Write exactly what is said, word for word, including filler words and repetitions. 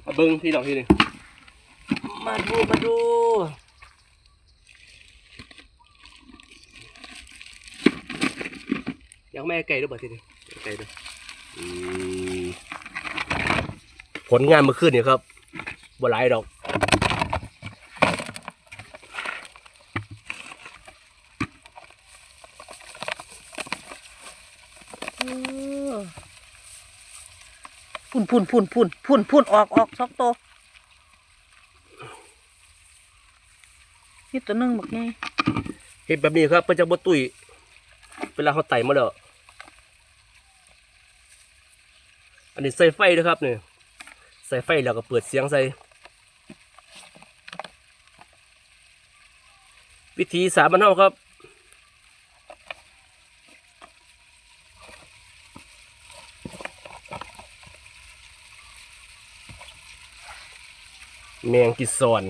มาเบิ่งพี่น้องที่นี่ มาดู มาดู อยากแม่ไก่ด้วยบ่ทีนี้ ไก่ด้วย อืม ผลงานเมื่อคืนนี่ครับ บ่หลายดอก เออ พุ่น พุ่น พุ่น พุ่น พุ่น พุ่น ออก ออก สองตัว นี่ตัวหนึ่งบักไง เฮ็ดแบบนี้ครับ เพิ่นจะบ่ตุ้ย เวลาเขาไต่มาแล้ว อันนี้ใส่ไฟนะครับนี่ ใส่ไฟแล้วก็เปิดเสียงใส่ วิธีสามัญเฮาครับ แมงกิซอน